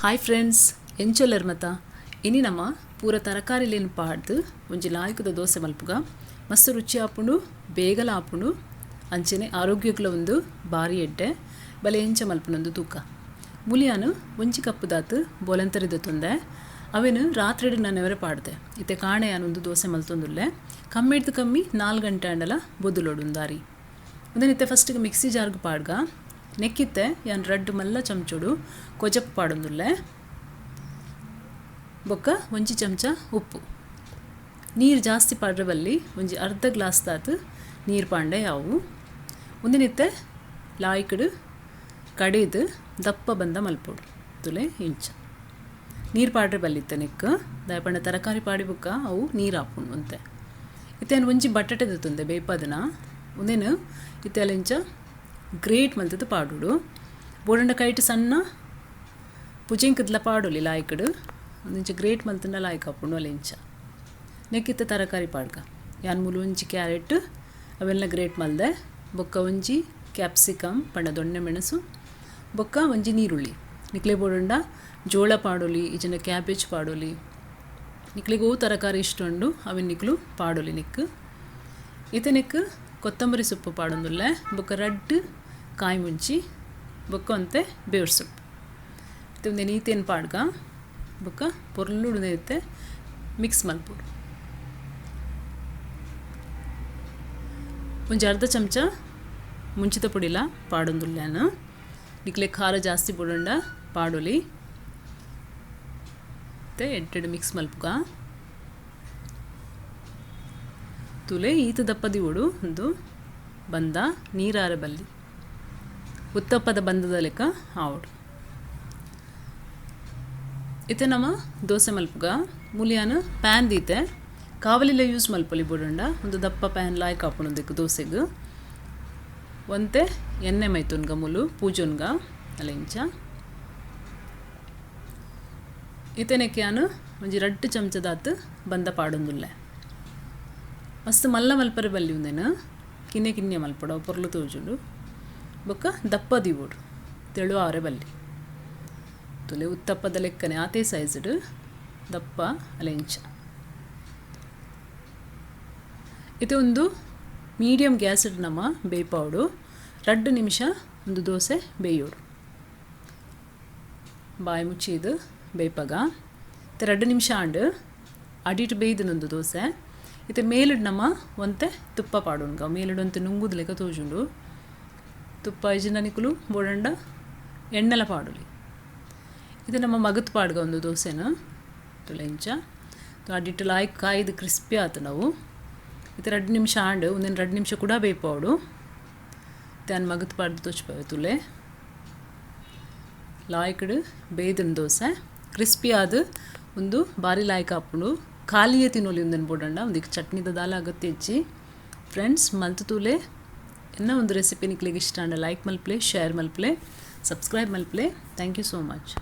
Hi friends, ಎಂಚೊಲ್ಲೆರ್ ಮತ? ಇನಿ ನಮ ಪೂರ ತರಕಾರಿಲೆನ್ ಪಾಡ್ದ್ ಒಂಜಿ ಲಾಯ್ಕದ ದೋಸೆ ಮಲ್ಪುಗ. ಮಸ್ತ್ ರುಚಿ ಆಪುಂಡು, ಬೇಗಲ ಆಪುಂಡು, ಅಂಚನೆ ಆರೋಗ್ಯಗ್ಲ ಉಂದು ಬಾರಿ ಎಡ್ಡೆ. ಬಲೆ ಎಂಚ ಮಲ್ಪುನಂದು ತೂಕ. ಮುಲಿಯಾನು ಒಂಜಿ ಕಪ್ ದಾತ್ ಬೋಲಂತರಿ ದೆತೊಂದೆ. ಅವೆನ್ ರಾತ್ರೆಡ್ ನೆನೆವರೆ ಪಾಡ್ದೆ. ಇತ್ತೆ ಕಾಣೆ ಯಾನ್ ಉಂದು ದೋಸೆ ಮಲ್ತೊಂದುಲ್ಲೆ. ಕಮ್ಮಿಡ್ದ್ ಕಮ್ಮಿ 4 ಗಂಟೆ ಆಂಡಲ ಬೊದುಲೊಡು ಉಂದಾರಿ. ಉಂದೆನ್ ಇತ್ತೆ ಫಸ್ಟ್ಗೆ ಮಿಕ್ಸಿ ಜಾರ್ಗ್ ಪಾಡ್ಗ. ನೆಕ್ಕಿತ್ತೆ ಯಾನ್ ರಡ್ಡ್ ಮಲ್ಲ ಚಮಚೊಡು ಕೊಜಪು ಪಾಡೊಂದುಲ್ಲೆ. ಬೊಕ್ಕ ಒಂಜಿ ಚಮಚ ಉಪ್ಪು. ನೀರು ಜಾಸ್ತಿ ಪಾಡ್ರೆ ಬಲ್ಲಿ, ಒಂಜಿ ಅರ್ಧ ಗ್ಲಾಸ್ ದಾತ್ ನೀರು ಪಾಂಡೆ ಯಾವು. ಉಂದೆನಿತ್ತೆ ಲಾಯ್ಕಡ್ ಕಡೆದು ದಪ್ಪ ಬಂದ ಮಲ್ಪೊಡು. ತುಲೆ ಇಂಚ ನೀರು ಪಾಡ್ರೆ ಬಲ್ಲಿತ್ತೆ ನೆಕ್, ದಾಯೆ ಪಂಡ ತರಕಾರಿ ಪಾಡಿ ಬೊಕ್ಕ ಅವು ನೀರು ಆಪುಂಡು ಒಂತೆ. ಇತ್ತೆ ಯಾನ್ ಒಂಜಿ ಬಟಾಟೆ ದೆತ್ತೊಂದೆ ಬೇಯ್ಪದನ. ಉಂದೆನ್ ಇತ್ತೆ ಅಲೆಂಚ ಗ್ರೇಟ್ ಮಲ್ತದು ಪಾಡೊಡು. ಬೋಡಂಡ ಕೈಟ್ ಸಣ್ಣ ಪುಜಿಂಕ್ದ್ಲ ಪಾಡೊಲಿ ಲಾಯ್ಕಡ್. ಒಂದಿಂಚ ಗ್ರೇಟ್ ಮಲ್ತಂಡ ಲಾಯ್ಕ್ ಆಪುಂಡು ಅಲೆಂಚ. ನೆಕ್ಕಿತ್ತೆ ತರಕಾರಿ ಪಾಡ್ಗ. ಯಾನ್ ಮೂಲು ಒಂಜಿ ಕ್ಯಾರೆಟ್ ಅವೆಲ್ಲ ಗ್ರೇಟ್ ಮಲ್ದೆ, ಬೊಕ್ಕ ಒಂಜಿ ಕ್ಯಾಪ್ಸಿಕಮ್ ಪಂಡ ದೊಣ್ಣೆ ಮೆಣಸು, ಬೊಕ್ಕ ಒಂಜಿ ನೀರುಳ್ಳಿ. ನಿಕ್ಲೆ ಬೋಡಂಡ ಜೋಳ ಪಾಡೊಲಿ, ಇಜ್ಜಿಂಡ ಕ್ಯಾಬೇಜ್ ಪಾಡೊಲಿ. ನಿಕ್ಲೆಗ್ ಒವು ತರಕಾರಿ ಇಷ್ಟ ಉಂಡು ಅವೆನ್ ನಿಕ್ಲು ಪಾಡೊಲಿ ನೆಕ್ಕ್. ಇತ್ತೆ ನೆಕ್ಕ್ ಕೊತ್ತಂಬರಿ ಸೊಪ್ಪು ಪಾಡೊಂದುಲ್ಲೆ, ಬೊಕ್ಕ ರಡ್ಡ್ ಕಾಯಿ ಮುಂಚಿ, ಬೊಕ್ಕ ಒಂತೆ ಬೇವು ಸೊಪ್ಪು. ಇತ್ತೆ ಉಂದೆನ್ ಈತೆನ್ ಪಾಡ್ಗ, ಬೊಕ್ಕ ಪೊರ್ಲುಡು ಇತ್ತೆ ಮಿಕ್ಸ್ ಮಲ್ಪೊಡು. ಒಂಜಿ ಅರ್ಧ ಚಮಚ ಮುಂಚಿತ ಪೊಡಿಲ ಪಾಡೊಂದುಲ್ಲೆ ಯಾನ್. ನಿಕ್ಲೆ ಖಾರ ಜಾಸ್ತಿ ಬೋಡಂಡ ಪಾಡೊಲಿ. ಇತ್ತೆ ಎಡ್ಡೆಡ್ ಮಿಕ್ಸ್ ಮಲ್ಪುಗ. ತುಲೆ ಈತ ದಪ್ಪ ದಿವೊಡು ಉಂದು ಬಂದ, ನೀರಾರೆ ಬಲ್ಲಿ, ಉತ್ತಪ್ಪದ ಬಂದದ ಲೆಕ್ಕ ಆವೊಡು. ಇತ್ತೆ ನಮ ದೋಸೆ ಮಲ್ಪುಗ. ಮೂಲಿಯಾನ ಪ್ಯಾನ್ ದೀತೆ. ಕಾವಲಿಲ ಯೂಸ್ ಮಲ್ಪೊಲಿ ಬೋಡಂಡ. ಒಂದು ದಪ್ಪ ಪ್ಯಾನ್ ಲಾಯ್ಕ್ ಆಪುಂಡು ಉಂದೆಕ್ ದೋಸೆಗ್. ಒಂತೆ ಎಣ್ಣೆ ಮೈತೊನ್ಗ, ಮೂಲು ಪೂಜೊನ್ಗ ಅಲೆಂಚ. ಇತ್ತೆನೆಕ್ ಯಾನ್ ಒಂಜಿ ರಡ್ಡ್ ಚಮಚದಾತ್ ಬಂದ ಪಾಡೊಂದುಲ್ಲೆ. ಮಸ್ತ್ ಮಲ್ಲ ಮಲ್ಪರೆ ಬಲ್ಲಿ ಉಂದೆನ್, ಕಿನ್ಯ ಕಿನ್ಯ ಮಲ್ಪೊಡು, ಅವು ಪೊರ್ಲು ತೋಜುಂಡು. ಬೊಕ್ಕ ದಪ್ಪ ದೀವೊಡು, ತೆಳು ಆರೆ ಬಲ್ಲಿ. ತುಲೆ ಉತ್ತಪ್ಪದ ಲೆಕ್ಕನೆ ಆತೇ ಸೈಜ್ಡ್ ದಪ್ಪ ಅಲೆಂಚ. ಇತ್ತೆ ಒಂದು ಮೀಡಿಯಂ ಗ್ಯಾಸ್ ನಮ ಬೇಯ್ಪಾವೊಡು. 2 ನಿಮಿಷ ಒಂದು ದೋಸೆ ಬೇಯೋಡು. ಬಾಯಿ ಮುಚ್ಚಿದು ಬೇಯ್ಪಾಗ. ಇತ್ತೆ 2 ನಿಮಿಷ ಆಂಡ್, ಅಡಿಟ್ ಬೇಯ್ದನೊಂದು ದೋಸೆ. ಇತ್ತೆ ಮೇಲಿಡ್ ನಮ ಒಂತೆ ತುಪ್ಪ ಪಾಡೊನ್ಗ. ಮೇಲಿಡ್ ಒಂತೆ ನುಂಗುದ ಲೆಕ್ಕ ತೋಜುಂಡು. ತುಪ್ಪ ಇಜ್ಜಿಂಡ ನಿಕುಲು ಬೋಡಂಡ ಎಣ್ಣೆಲ ಪಾಡೊಲಿ. ಇದು ನಮ್ಮ ಮಗತ್ ಪಾಡ್ಗ ಒಂದು ದೋಸೆನ ತುಲೆಂಚ. ಅಡಿಟ್ ಲಾಯ್ಕ್ ಕಾಯ್ದು ಕ್ರಿಸ್ಪಿ ಆತು ನಾವು. ಇತ್ತೆ 2 ನಿಮಿಷ ಆಂಡ್, ಒಂದೊಂದು 2 ನಿಮಿಷ ಕೂಡ ಬೇಯ್ಪಾವೊಡು. ಇತ್ತೆ ಮಗತ್ ಪಾಡ್ದು ತೋಚ್ಪಾವೆ. ತುಲೆ ಲಾಯ್ಕಡ್ ಬೇಯ್ದನ್ ದೋಸೆ ಕ್ರಿಸ್ಪಿ ಆದ್ ಒಂದು ಬಾರಿ ಲಾಯ್ಕ್ ಆಪುಂಡು. ಖಾಲಿಯೇ ತಿನ್ನೊಲಿ ಉಂದೆನ್ ಬೋಡಂಡ, ಒಂದಿಕ್ ಚಟ್ನಿದ ದಾಲ ಅಗತ್ಯ ಇಜ್ಜಿ. ಫ್ರೆಂಡ್ಸ್, ಮಲ್ತು ತೂಲೆ. ಎನ್ನ ಒಂದು ರೆಸಿಪಿ ನಿಕ್ಲೆಗ್ ಇಷ್ಟ ಆಂಡ ಲೈಕ್ ಮಲ್ಪ್ಲೆ, ಶೇರ್ ಮಲ್ಪ್ಲೆ, ಸಬ್ಸ್ಕ್ರೈಬ್ ಮಲ್ಪ್ಲೆ. Thank you so much.